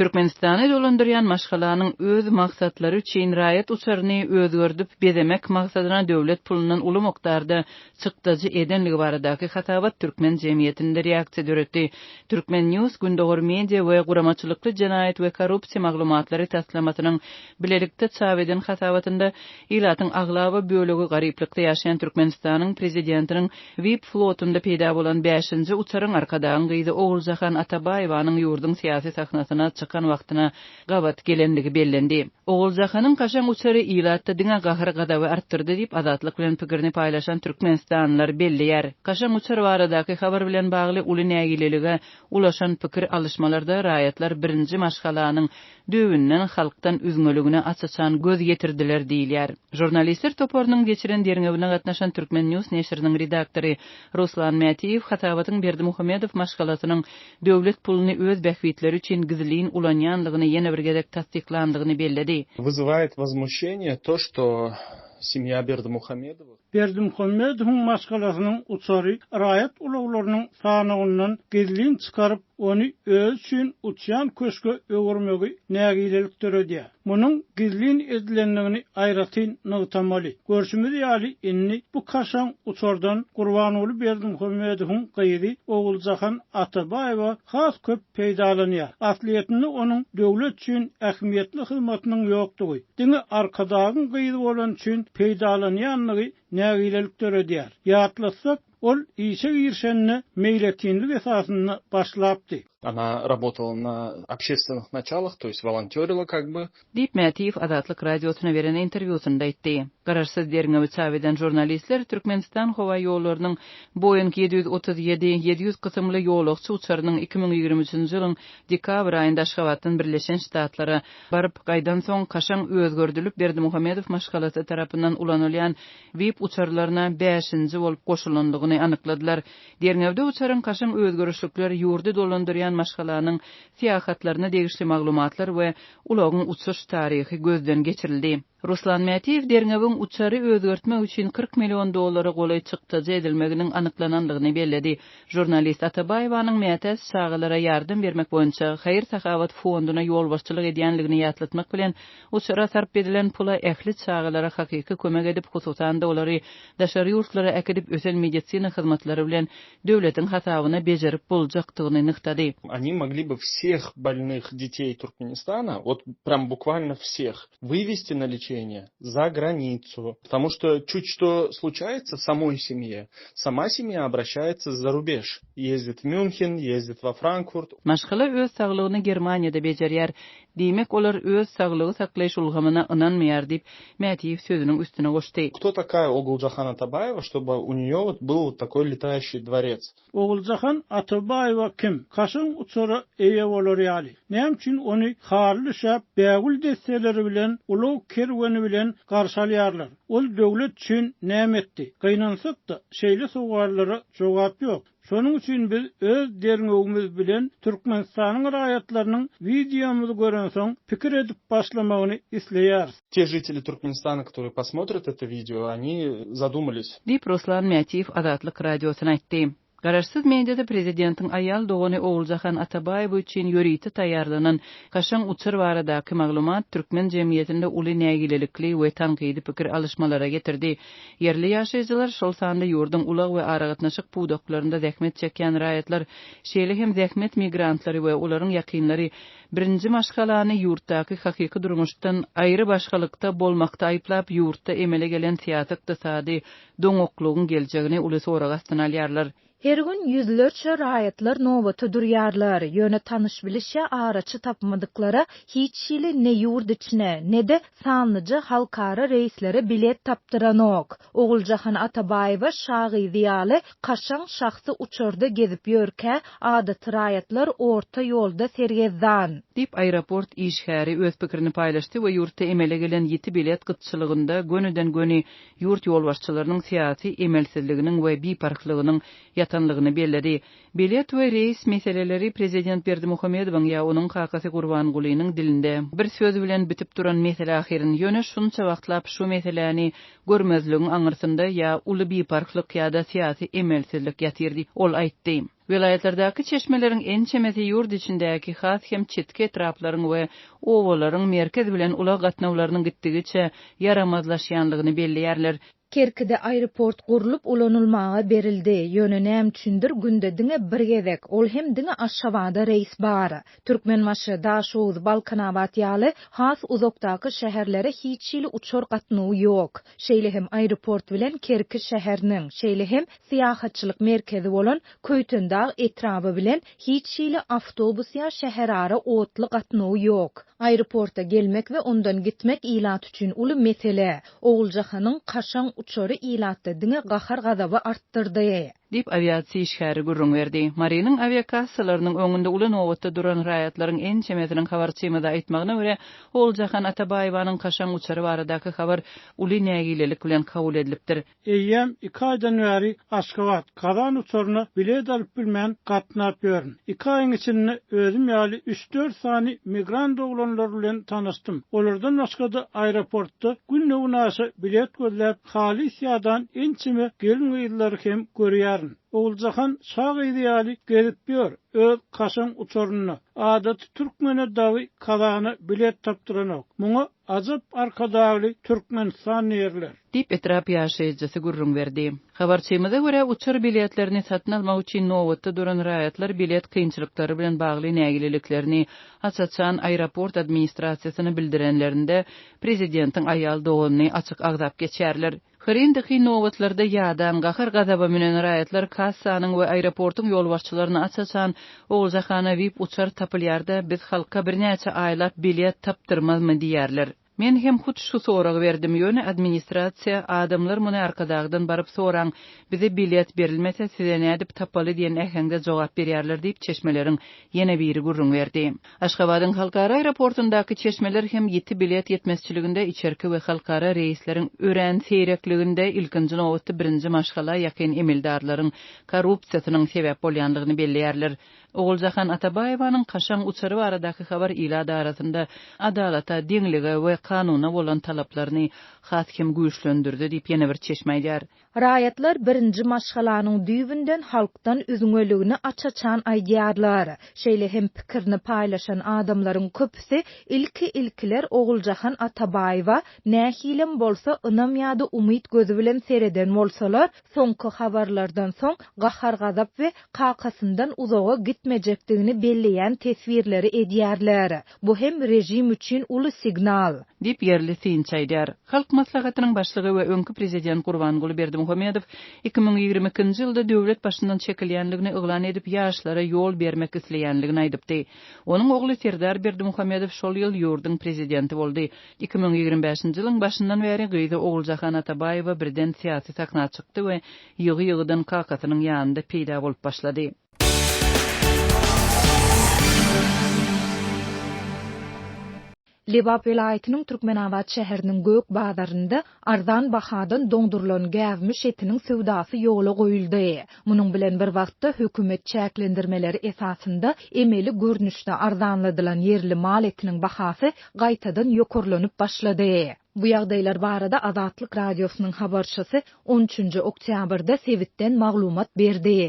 Türkmenistany dolandyrýan maşgalanyň öz maksatlary üçin raýat uçaryny özgerdip bezemek maksadyna döwlet pulundan uly mukdarda çykdajy edenligi baradaky hasabat türkmen jemgyýetinde reaksiýa döretdi. Turkmen. News Gündogar media we Guramaçylykly jenaýat we korrupsiýa maglumatlary taslamasynyň bilelikde çap eden hasabatynda ilatyň aglaba bölegi garyplykda ýaşaýan Türkmenistanyň prezidentiniň VIP flotunda peýda bolan bäşinji uçaryň Arkadagyň gyzy Oguljahan Atabaýewanyň ýurduň syýasy sahnasyna çykan wagtyna gabat gelenligi bellendi. Oguljahanyň kaşaň uçary ilatda diňe gahar-gazaby artdyrdy diýip, Azatlyk bilen pikirini paýlaşan türkmenistanlylar belleýär. Kaşaň uçar baradaky habar bilen bagly uly nägilelige ulaşan pikir alyşmalarda raýatlar birinji maşgalanyň düýbünden halkdan üzňeligine aç-açan göz ýetirdiler diýilýär. Žurnalistler toparynyň geçiren derňewine gatnaşan Turkmen. News neşiriniň redaktory Ruslan Mätiýew hasabatyň Berdimuhamedow maşgalasynyň döwlet puluny öz bähbitleri üçin gizlin ulanýandygyny ýene bir gezek tassyklandygyny belledi. Wyzywaet wozmuşeniýe to, şto semýa Berdimuhamedowych. Berdimuhamedowyň maşgalasynyň uçary raýat ulaglarynyň sanawyndan gizlin çykaryp, ony özi üçin uçýan köşge öwürmegi nägilelik döredýär. Munuň gizlin edilendigini aýratyn nygtamaly. Görşümiz ýaly, indi bu kaşaň uçardan Gurbanguly Berdimuhamedowyň gyzy Oguljahan Atabaýewa has köp peýdalanýar. Aslyýetinde onuň döwlet üçin ähmiýetli hyzmatynyň ýokdugy, diňe Arkadagyň gyzy bolany üçin peýdalanýandygy nägilelik döredýär. Ýatlatsak, ol işe girişende meýletinlik esasynda başlapdy. Ona rabotala na obşestwennyh naçalah, to ýest wolonterila kak by. Diýip, Mätiýew Azatlyk Radiosyna beren interwýusynda aýtdy. Garaşsyz derňewi çap eden žurnalistler Türkmenistan howa ýollarynyň Boeing 737, 700 kysymly ýolagçy uçarynyň 2023-nji ýylyň dekabr aýynda Aşgabatdan Birleşen Ştatlara baryp gaýdansoň, kaşaň özgerdilip Berdimuhamedow maşgalasy tarapyndan ulanylýan VIP uçarlaryna bäşinji bolup goşulandygyny anykladylar. Derňewde uçaryň kaşaň özgerişlikler ýurdy dolandyrýan maşgalanyň syýahatlaryna degişli maglumatlar we ulagyň uçuş taryhy gözden geçirildi. Ruslan Mätiýew derňewiň uçary özgertmek üçin 40 million dollara golaý çykdajy edilmeginiň anyklanandygyny belledi. Žurnalist Atabaýewanyň mätäç çagalara ýardam bermek boýunça haýyr-sahawat fonduna ýolbaşçylyk edýändigini ýatlatmak bilen, uçara sarp edilen pula ähli çagalara hakyky kömek edip, hususan-da olary daşary ýurtlara äkidip ösen medisina hyzmatlary bilen döwletiň hasabyna bejerip boljakdygyny nygtady. Oni mogli by wseh bolnyh detey Turkmenistana, wot prýam bukwalno wseh, wywesti na lečeniýe za granicu, potomu çto çut çto sluçaýetsa w samoý semýe, sama semýa obraşaýetsa za rubež, ýezdit w Mýunhen, ýezdit wa Frankfurt. Maşgala öz saglygyny Germaniýada bejerýär. Diýmek, olar öz saglygy saklaýyş ulgamyna ynanmaýar diýip, Mätiýew sözüniň üstüne goşdy. Kto takaýa Oguljahan Atabaýewa, ştoby u neýo wot byl wot takoý letaýuşiý dworec? Oguljahan Atabaýewa kim? Kaşaň uçara eýe bolar ýaly. Näme üçin ony haly düşäp, bägül desseleri bilen, ulag kerweni bilen garşy alýarlar? Ol döwlet üçin näme etdi? Gynansak-da, şeýle sowallara jogap ýok. Şonuň üçin biz öz derňewimiz bilen Türkmenistanyň raýatlarynyň wideomyzy görensoň pikir edip başlamagyny isleýäris. Te žiteli Turkmenistana, kotorye posmotrýat eto wideo, oni zadumались. Diýip, Ruslan Mätiýew Azatlyk Radiosyna aýtdy. Garaşsyz mediada prezidentiň aýal dogany Oguljahan Atabaýewa üçin ýörite taýýarlanan kaşaň uçar baradaky maglumat türkmen jemgyýetinde uly nägilelikli we tankydy pikir alyşmalara getirdi. Ýerli ýaşaýjylar, şol sanda ýurduň ulag we aragatnaşyk pudaklarynda zähmet çekýän raýatlar, şeýle hem zähmet migrantlary we olaryň ýakynlary birinji maşgalany ýurtdaky hakyky durmuşdan aýry-başgalykda bolmakda aýyplap, ýurtda emele gelen syýasy-ykdysady doňaklygyň geljegini uly sorag astyna alýarlar. Her gün ýüzlerçe raýatlar nobata durýarlar, ýöne tanyş-biliş ýa araçy tapmadyklara hiç hili ne ýurt içine, ne-de sanlyja halkara reýslere bilet tapdyranok. Oguljahan Atabaýewa şa gyzy ýaly kaşaň şahsy uçarda gezip ýörkä, adaty raýatlar orta ýolda sergezdan. Diýip, aeroport işgäri öz pikirini paýlaşdy we ýurtda emele gelen ýiti bilet gytçylygynda gönüden-göni ýurt ýolbaşçylarynyň syýasy emelsizliginiň we biparhlygynyň. ýatanlygyny belledi. Bilet we reýs meseleleri prezident Berdimuhamedowyň ýa onuň kakasy Gurbangulynyň dilinde bir söz bilen bitip duran mesele ahyryn. Ýöne şunça wagtlap şu meseläni görmezligiň aňyrsynda ýa uly biparhlyk ýa-da syýasy emelsizlik ýatyr diýip, ol aýtdy. Welaýatlardaky çeşmeleriň ençemesi ýurt içindäki has hem çetki etraplaryň we obalaryň merkez bilen ulag gatnawlarynyň gitdigiçe ýaramazlaşýanlygyny belleýärler. Kerkide aeroport gurlup ulanylmaga berildi, ýöne näme üçindir günde diňe bir gezek, ol hem diňe Aşgabada reýs bar. Türkmenbaşy, Daşoguz, Balkanabat ýaly has uzakdaky şäherlere hiç hili uçar gatnawy ýok. Şeýle hem aeroport bilen Kerki şäheriniň, şeýle hem syýahatçylyk merkezi bolan Köýtendag etraby bilen hiç hili awtobus ýa şäherara otly gatnawy ýok. Aeroporta gelmek we ondan gitmek ilat üçin uly mesele. Oguljahanyň kaşaň uçary ilatda diňe gahar-gazaby artdyrdy. Diýip, awiasiýa işgäri gürrüň berdi. Marynyň awiakassalarynyň öňünde uly nobatda duran raýatlaryň ençemesiniň habarçymyza aýtmagyna görä, Oguljahan Atabaýewanyň kaşaň uçary baradaky habar uly nägilelik bilen kabul edilipdir. Eýýäm iki aýdan bäri Aşgabat, Kazan uçaryna bilet alyp bilmän gatnap ýörün. Iki aýyň içinde özüm ýaly üç-dört sany migrant oglanlar bilen tanyşdym. Olardan başga-da aeroportda günde-günaşa bilet gözläp halys ýadan ençeme gelin-gyzlary hem görýärin. Oguljahan şa gyzy ýaly gezip ýör öz kaşaň uçarynda. Adaty türkmene dagy Kazana bilet tapdyranok. Muňa Ajap Arkadagly Türkmenistan diýerler. Diýip, etrap ýaşaýjysy gürrüň berdi. Habarçymyza görä, uçar biletlerini satyn almak üçin nobatda duran raýatlar bilet kynçylyklary bilen bagly nägileliklerini aç-açan aeroport administrasiýasyna bildirenlerinde, prezidentiň aýal doganyny açyk agzap geçýärler. Hyryn-dykyn nobatlarda ýadan, gahar-gazaba münen raýatlar kassanyň we aeroportuň ýolbaşçylaryna aç-açan, Oguljahana vip uçar tapylýar-da, biz halka birnäçe aýlap bilet tapdyrmazmy diýýärler. Men hem hut şu soragy berdim, ýöne administrasiýa, adamlar muny Arkadagdan baryp soraň, bize bilet berilmese, size nädip tapaly diýen äheňde jogap berýärler diýip, çeşmeleriň ýene biri gürrüň berdi. Aşgabadyň halkara aeroportyndaky çeşmeler hem ýiti bilet ýetmezçiliginde, içerki we halkara reýsleriň örän seýrekliginde, ilkinji nobatda birinji maşgala ýakyn emeldarlaryň korrupsiýasynyň sebäp bolýandygyny belleýärler. Oguljahan Atabaýewanyň kaşaň uçary baradaky habar ilat arasynda adalata, deňlige we kanuna bolan talaplaryny has hem güýçlendirdi diýip, ýene bir çeşme aýdýar. Raýatlar birinji maşgalanyň düýbünden halkdan üzňeligini aç-açan aýdýarlar. Şeýle hem pikirini paýlaşan adamlaryň köpüsi ilki-ilkiler Oguljahan Atabaýewa nähilem bolsa ynam ýa-da umyt gözi bilen sereden bolsalar, soňky habarlardan soň gahar-gazap we kakasyndan uzaga gitmejekdigini belleýän teswirleri edýärler. Bu hem režim üçin uly signal. Diýip, ýerli synçy aýdýar. Halk Maslahatynyň Başlygy we öňki prezident Gurbanguly Berdimuhamedow 2022-nji ýylda döwlet başyndan çekilýänligini yglan edip, ýaşlara ýol bermek isleýänligini aýdypdy. Onuň ogly Serdar Berdimuhamedow şol ýyl ýurduň prezidenti boldy. 2025-nji ýylyň başyndan bäri gyzy Oguljahan Atabaýewa birden syýasy sahna çykdy we ýygy-ýygydan kakasynyň ýanynda peýda bolup başlady. Lebap welaýatynyň Türkmenabat şäheriniň gök bazarynda arzan bahadan doňdurylan gäwmiş etiniň söwdasy ýola goýuldy. Munuň bilen bir wagtda, hökümet çäklendirmeleri esasynda emeli görnüşde arzanladylan ýerli mal etiniň bahasy gaýtadan ýokarlanyp başlady. Bu ýagdaýlar barada Azatlyk Radiosynyň habarçysy on üçünji oktýabrda sebitden maglumat berdi.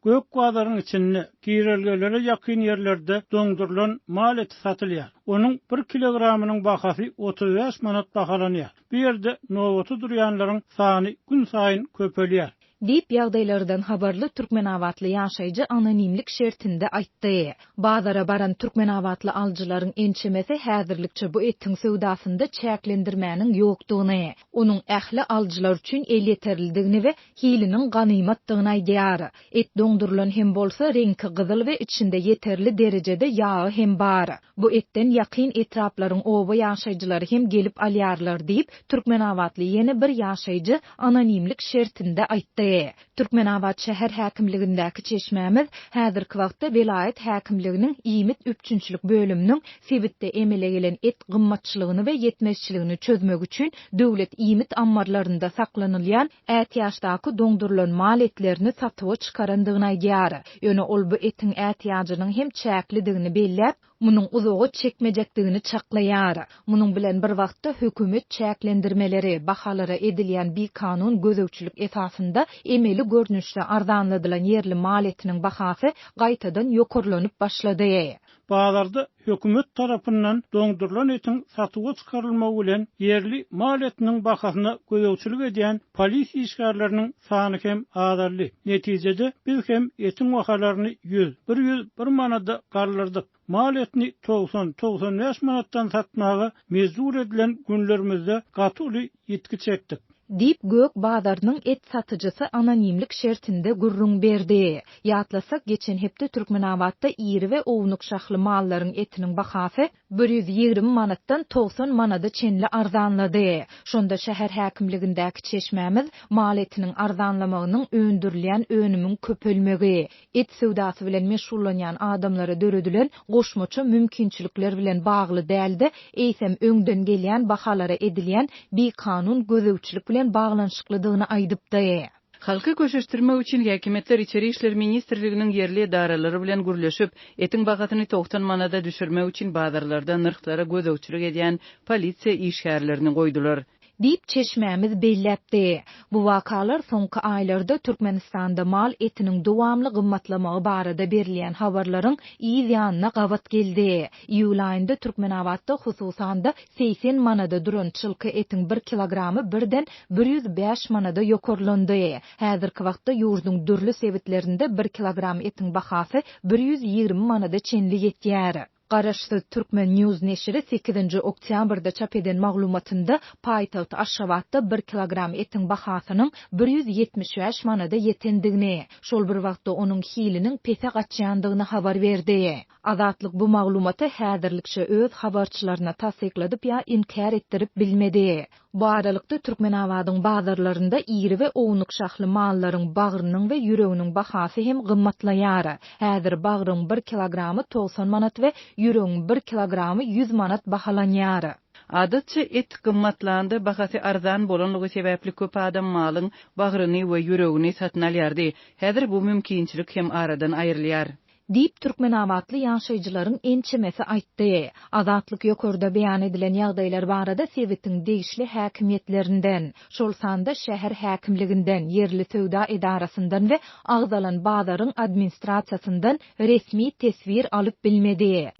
Gök bazaryň içinde, girelgelere ýakyn ýerlerde doňdurylan mal eti satylýar. Onuň bir kilogramynyň bahasy 35 manat bahalanýar. Bu ýerde nobata durýanlaryň sany günsaýyn köpelýär. Diýip, ýagdaýlardan habarly türkmenabatly ýaşaýjy anonimlik şertinde aýtdy. Bazara baran türkmenabatly alyjylaryň ençemesi häzirlikçe bu etiň söwdasynda çäklendirmäniň ýokdugyny, onuň ähli alyjylar üçin elýeterlidigini we hiliniň ganymatdygyny aýdýar. Et doňdurylan hem bolsa, reňki gyzyl we içinde ýeterli derejede ýagy hem bar. Bu etden ýakyn etraplaryň oba ýaşaýjylary hem gelip alýarlar diýip, türkmenabatly ýene bir ýaşaýjy anonimlik şertinde aýtdy. aýtdy. Türkmenabat şäher häkimligindäki çeşmämiz häzirki wagtda welaýat häkimliginiň iýmit üpjünçilik bölüminiň sebitde emele gelen et gymmatçylygyny we ýetmezçiligini çözmek üçin döwlet iýmit ammarlarynda saklanylýan ätiýaçdaky doňdurylan mal etlerini satuwa çykarandygyny aýdýar. Ýöne ol bu etiň ätiýajynyň hem çäklidigini belläp, munuň uzaga çekmejekdigini çaklaýar. Munuň bilen bir wagtda hökümet çäklendirmeleri, bahalara edilýän bikanun gözegçilik esasynda emeli görnüşde arzanladylan ýerli mal etiniň bahasy gaýtadan ýokarlanyp başlady. Bazarda hökümet tarapyndan doňdurylan etiň satuwa çykarylmagy bilen ýerli mal etiniň bahasyna gözegçilik edýän polis işgärleriniň sany hem azaldy. Netijede, biz hem etiň bahalaryny 100, 101 manada galdyrdyk. Mal etini 90, 95 manatdan satmaga mejbur edilen günlerimizde gaty uly ýitgi çekdik. Diýip, gök bazarynyň et satyjysy anonimlik şertinde gürrüň berdi. Ýatlasak, geçen hepde Türkmenabatda iri we ownuk şahly mallaryň etiniň bahasy 120 manatdan 90 manada çenli arzanlady. Şonda şäher häkimligindäki çeşmämiz mal etiniň arzanlamagynyň öndürilýän önümiň köpelmegi, et söwdasy bilen meşgullanýan adamlara döredilen goşmaça mümkinçilikler bilen bagly däl-de, eýsem öňden gelýän bahalara edilýän bikanun gözegçilik bilen baglanyşyklydygyny aýdypdy. Halky köşeşdirmek üçin häkimiýetler Içeri işler ministrliginiň ýerli edaralary bilen gürleşip, etiň bahasyny 90 manada düşürmek üçin bazarlarda nyrhlara gözegçilik edýän polisiýa işgärlerini goýdular. Diýip, çeşmämiz belläpdi. Bu wakalar soňky aýlarda Türkmenistanda mal etiniň dowamly gymmatlamagy barada berilýän habarlaryň yz ýanyna gabat geldi. Iýul aýynda Türkmenabatda, hususan-da, 80 manada duran çylka etiň bir kilogramy birden 105 manada ýokarlandy. Häzirki wagtda ýurduň dürli sebitlerinde bir kilogram etiň bahasy 120 manada çenli ýetýär. Garaşsyz Turkmen. News neşiri sekizinji oktýabrda çap eden maglumatynda paýtagt Aşgabatda bir kilogram etiň bahasynyň 175 manada ýetendigini, şol bir wagtda onuň hiliniň pese gaçýandygyny habar berdi. Azatlyk bu maglumaty häzirlikçe öz habarçylaryna tassykladyp ýa inkär etdirip bilmedi. Bu aralykda, Türkmenabadyň bazarlarynda iri we ownuk şahly mallaryň bagrynyň we ýüreginiň bahasy hem gymmatlaýar. Häzir bagryň bir kilogramy 90 manat we ýüregiň bir kilogramy 100 manat bahalanýar. Adatça, et gymmatlanda bahasy arzan bolanlygy sebäpli köp adam malyň bagryny we ýüregini satyn alýardy. Häzir bu mümkinçilik hem aradan aýrylýar. Diýip, türkmenabatly ýaşaýjylaryň ençemesi aýtdy. Azatlyk ýokarda beýan edilen ýagdaýlar barada sebitiň degişli häkimiýetlerinden, şol sanda şäher häkimliginden, ýerli söwda edarasyndan we agzalan bazaryň administrasiýasyndan resmi teswir alyp bilmedi.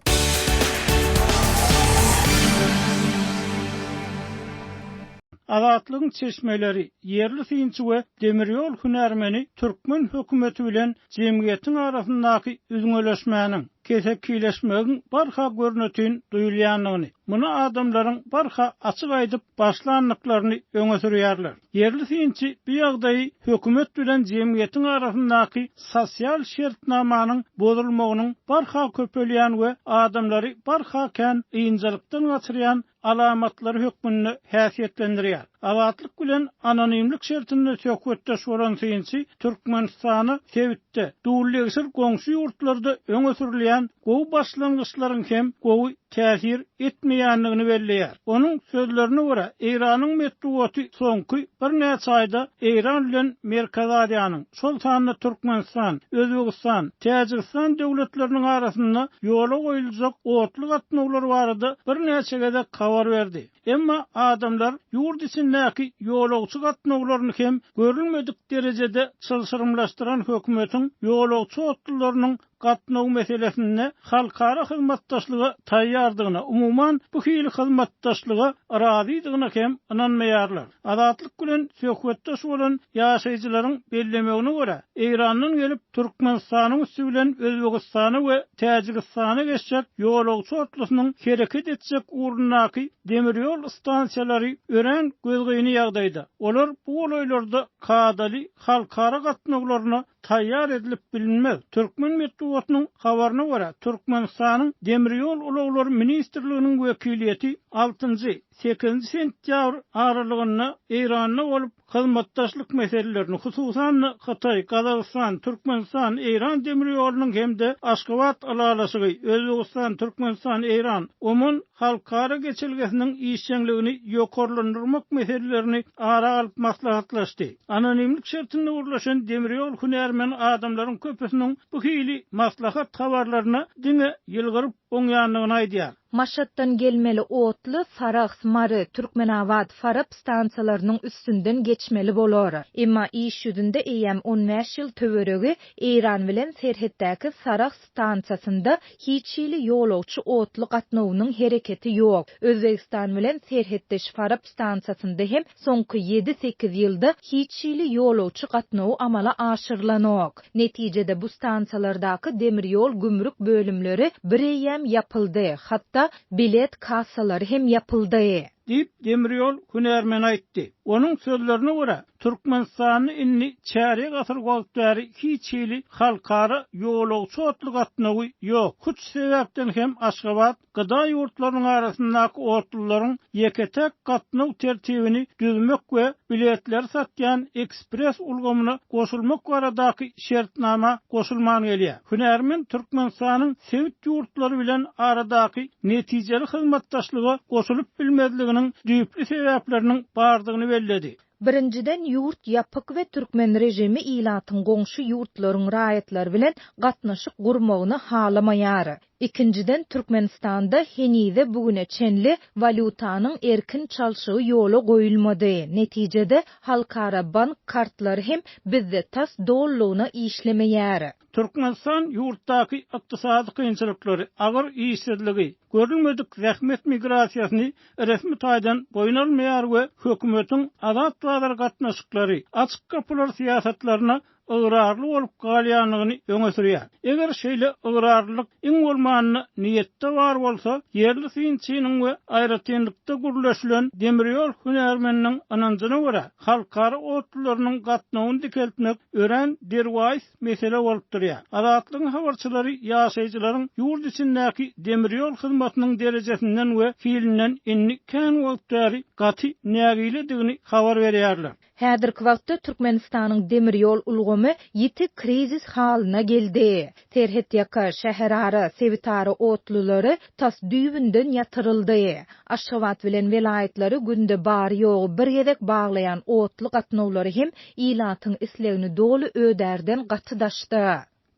Azatlygyň çeşmeleri, ýerli synçy we demirýol hünärmeni türkmen hökümeti bilen jemgyýetiň arasyndaky üzňeleşmäniň, kesekileşmegiň barha görnetin duýulýandygyny, muny adamlaryň barha açyk aýdyp başlandyklaryny öňe sürýärler. Ýerli synçy bu ýagdaýy hökümet bilen jemgyýetiň arasyndaky sosial şertnamanyň bozulmagynyň barha köpelýän we adamlary barha kän ynjalykdan gaçyrýan alamatlary hökmünde häsiýetlendirýär. Azatlyk bilen anonimlik şertinde söhbetdeş bolan synçy Türkmenistana sebitde, duldegsir goňşy ýurtlarda öňe sürülýän gowy başlangyçlaryň hem gowy täsir etmeýändigini belleýär. Onuň sözlerine görä, Eýranyň metbugaty soňky birnäçe aýda Eýran bilen Merkezi Aziýanyň, şol sanda Türkmenistan, Özbegistan, Täjigistan döwletleriniň arasynda ýola goýuljak otly gatnawlar barada birnäçe gezek habar berdi. Emma adamlar ýurt içindäki ýolagçy gatnawlaryny hem görülmedik derejede çylşyrymlaşdyran hökümetiň ýolagçy otlularynyň gatnaw meselesinde halkara hyzmatdaşlyga taýýardygyna, umuman, bu hili hyzmatdaşlyga razydygyna hem ynanmaýarlar. Azatlyk bilen söhbetdeş bolan ýaşaýjylaryň bellemegine görä, Eýrandan gelip, Türkmenistanyň üsti bilen Özbegistana we Täjigistana geçjek ýolagçy otlusynyň hereket etjek ugrundaky demir ýol stansiýalary örän gözgyny ýagdaýda. Olar bu golaýlarda kadaly halkara gatnawlaryna taýýar edilip bilinmez. Türkmen metbugatynyň habaryna görä, Türkmenistanyň Demir ýol ulaglary ministrliginiň wekiliýeti altynjy, sekizinji sentýabr aralygynda Eýranda bolup, hyzmatdaşlyk meselelerini, hususan-da, Hytaý, Gazagystan, Türkmenistan, Eýran demir ýolunyň hem-de Aşgabat ylalaşygy, Özbegistan, Türkmenistan, Eýran, Oman halkara geçelgesiniň işjeňligini ýokarlandyrmak meselelerini ara alyp maslahatlaşdy. Anonimlik şertinde gürleşen demir ýol hünärmeni adamlaryň köpüsiniň bu hili maslahat habarlaryna diňe ýylgyryp oňýandygyny aýdýar. Maşatdan gelmeli otly Sarahs, Mary, Türkmenabat, Farap stansiýalarynyň üstünden geçmeli bolar. Emma iş ýüzünde eýýäm on bäş ýyl töweregi Eýran bilen serhetdäki Sarahs stansiýasynda hiç hili ýolagçy otly gatnawynyň hereketi ýok. Özbegistan bilen serhetdeş Farap stansiýasynda hem soňky ýedi-sekiz ýylda hiç hili ýolagçy gatnawy amala aşyrylanok. Netijede bu stansiýalardaky demir ýol gümrük bölümleri bireýýäm ýapyldy, hatda bilet kassalary hem ýapyldy. Diýip, demir ýol hünärmeni aýtdy. Onuň sözlerine görä, Türkmenistanda indi çärýek asyr wagt bäri hiç hili halkara ýolagçy otly gatnawy ýok. Hut şu sebäpden hem Aşgabat GDA ýurtlarynyň arasyndaky otlularyň ýeke-täk gatnaw tertibini düzmek we biletleri satýan ekspress ulgamyna goşulmak baradaky şertnama goşulman gelýär. Hünärmen Türkmenistanyň sebit ýurtlary bilen aradaky netijeli hyzmatdaşlyga goşulyp bilmezliginiň düýpli sebäpleriniň bardygyny belledi. Birinjiden, ýurt ýapyk we türkmen režimi ilatyň goňşy ýurtlaryň raýatlary bilen gatnaşyk gurmagyny halamaýar. Ikinjiden, Türkmenistanda henize bu güne çenli walýutanyň erkin çalşygy ýola goýulmady, netijede, halkara bank kartlary hem bizde tas dolulygyna işlemeýär. Türkmenistan ýurtdaky ykdysady kynçylyklary, agyr işsizligi, görülmedik zähmet migrasiýasyny resmi taýdan boýun almaýar we hökümetiň azat bazar gatnaşyklary, açyk gapylar syýasatlaryna ygrarly bolup galýandygyny öňe sürýär. Eger şeýle ygrarlylyk iň bolmanda niýetde bar bolsa, ýerli synçynyň we aýratynlykda gürleşilen demirýol hünärmeniniň ynanjyna görä, halkara otlularynyň gatnawyny dikeltmek örän derwaýys mesele bolup durýar. Azatlygyň habarçylary ýaşaýjylaryň ýurt içindäki demirýol hyzmatynyň derejesinden we hilinden indi kän wagt bäri gaty nägiledigini habar berýärler. Häzirki wagtda Türkmenistanyň demir ýol ulgamy ýiti krizis halyna geldi. Serhetýaka, şäherara, sebitara otlulary tas düýbünden ýatyryldy. Aşgabat bilen welaýatlary günde bary-ýogy bir gezek baglaýan otly gatnawlary hem ilatyň islegini doly ödärden gaty daşda.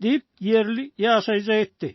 Diýip, ýerli ýaşaýjy aýtdy.